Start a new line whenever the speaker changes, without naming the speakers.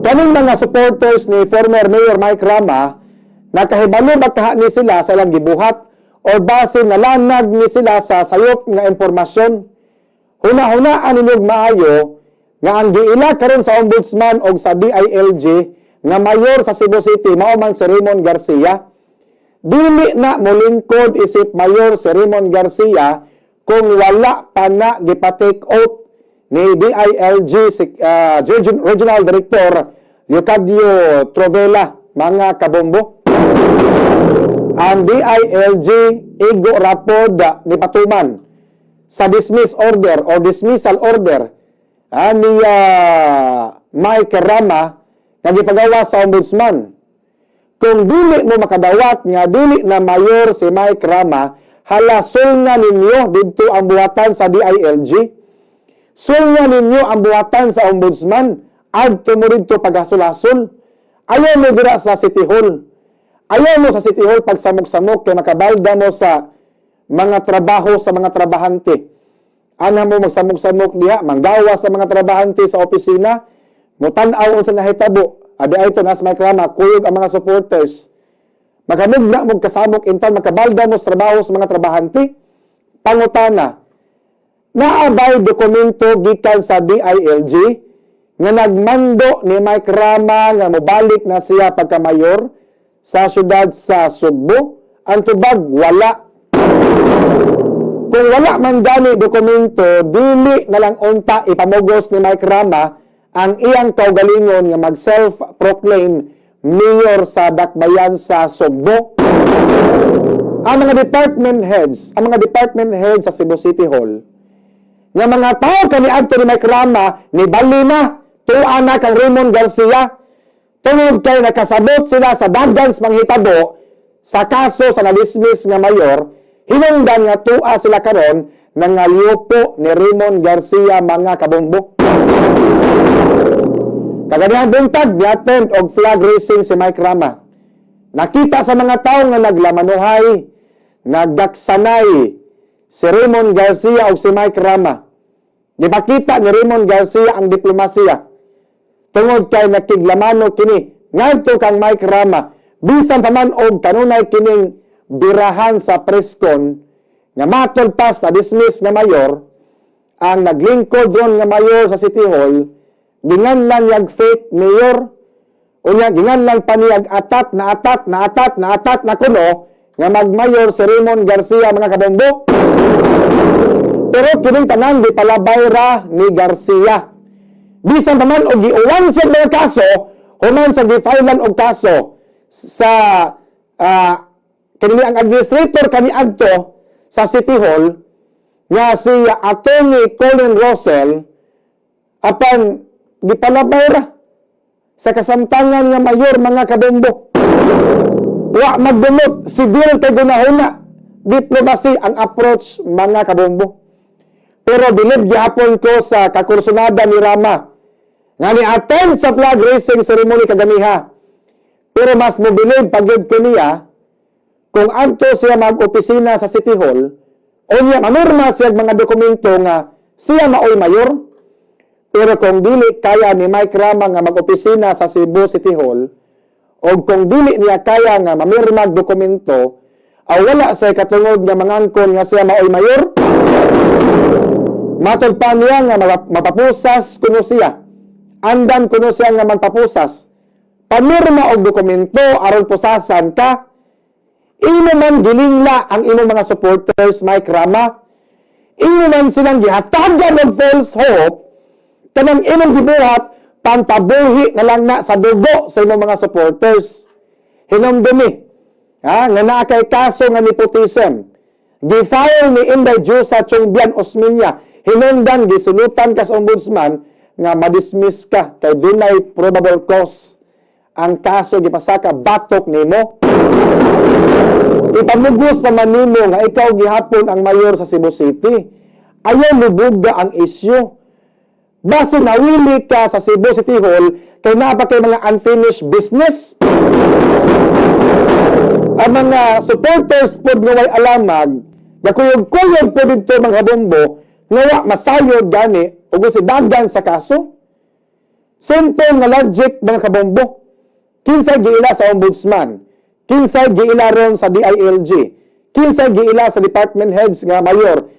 Kaning mga supporters ni former Mayor Mike Rama, nakahibalo ba kaha ni sila sa ilang gibuhat or base nalanag ni sila sa sayop nga impormasyon? Huna-hunaan ninyo maayo nga ang giila karon sa Ombudsman og sa DILG nga mayor sa Cebu City mao man si Raymond Garcia. Dili na molingkod isip mayor si Raymond Garcia kung wala pa na gipa-take oath ni DILG si Regional Director Leocadio Trovela, mga kabombo. Ang DILG igo rapod ni patuman sa dismiss order or dismissal order ni Mike Rama nga gipagawa sa Ombudsman. Kung dili mo makadawat nga dili na mayor si Mike Rama, hala, sulnga ninyo didto ang buhatan sa DILG. Sulnga ninyo ang buhatan sa Ombudsman. Adto mo didto paghasul-hasol. Ayaw mo dira sa City Hall. Ayaw mo sa City Hall pagsamok-samok kay makabalda mo sa mga trabaho sa mga trabahante. Ana mo magsamok-samok diha, manggawa sa mga trabahante sa opisina, mutan-aw unsa nahitabo. Abi ay to nas Mike Rama, kuyog ang mga supporters. Makamugna mo kasamok intan makabalda mo sa trabaho sa mga trabahante. Pangutana, naa bay dokumento gikan sa DILG nga nagmando ni Mike Rama nga mobalik na siya pagka-mayor sa syudad sa Sugbo? Ang tubag, wala. Kung wala man gani dokumento, dili na lang unta ipamugos ni Mike Rama ang iyang kaugalingon nga mag self-proclaim mayor sa Dakbayan sa Sugbo. Ang mga department heads sa Cebu City Hall, nga mga tao kaniadto ni Mike Rama, ni bali na, tuwa na kang Raymond Garcia, tungod kay nakasabot sila sa dagans manghitabo sa kaso sa na-dismiss nga mayor, hinungdan nga tuwa sila karon nangalyupo ni Raymond Garcia, mga kabombo. Kaganihang buntag, ni-attend og flag raising si Mike Rama. Nakita sa mga tao nga naglamanuhay, nagdaksanay si Raymond Garcia o si Mike Rama. Gipakita ni Raymond Garcia ang diplomasiya. Tungod kay nakiglamano kini ngadto kang Mike Rama, bisan pa man og kanunay kining birahan sa presscon nga matod pas na dismiss nga mayor, ang naglingkod ron nga mayor sa City Hall, ginganlan yag fake mayor. Unya ginganlan pa niyag atat na atat na atat na atat na kuno nga magmayor si Raymond Garcia, mga kabombo. Pero kining tanan gipalabay ra ni Garcia. Bisan pa man og giuwan siya mga kaso, human sa gifilean og kaso sa kini ang administrator kaniadto sa City Hall nga si Atty. Colin Rosell, apan gipalabay ra sa kasamtangan nga mayor, mga kabombo. Wa magdumot, sibil kay gunahuna. Diplomacy ang approach, mga kabombo. Pero bilib gihapon ko sa kakursunada ni Rama nga ni attend sa flag raising ceremony kagamiha. Pero mas mobilib pagyud ko niya kung adto siya mag-opisina sa City Hall o niya mamirma siya mga dokumento nga siya maoy mayor. Pero kung dili kaya ni Mike Rama nga mag-opisina sa Cebu City Hall o kung dili niya kaya nga mamirma og dokumento, aw wala sa katungod nga mangangkon nga siya maoy mayor. Matod pa niya nga mapapusas kuno siya. Andan kuno siya nga magpapusas. Pamirma og dokumento aron pusasan ka. Imo man gilingla ang imong mga supporters, Mike Rama. Imo man silang gihatagan og false hope, kanang imong gibuhat pampabuhi na lang na sa dugo sa imong mga supporters. Hinumdumi, ha, nga naa kay kaso nga nepotism. Gi-file ni Inday Diosa Chiongbian Osmeña. Hinungdan gisulutan ka sa Ombudsman nga madismiss ka kay dunay probable cause ang kaso gipasaka batok nimo. Ipamugos pa man nimo nga ikaw gihapon ang mayor sa Cebu City. Ayaw mubuga ang isyu. Base nawili ka sa Cebu City Hall kay naa pa kay mga unfinished business. Ang mga supporters pod nga way alamag, gakuyog-kuyog po dito, mga bombo, nga wa masayod gani ug si dagan sa kaso. Si Simple nga logic, mga kabombo. Kinsay giila sa ombudsman? Kinsay giila ron sa DILG? Kinsay giila sa department heads nga mayor?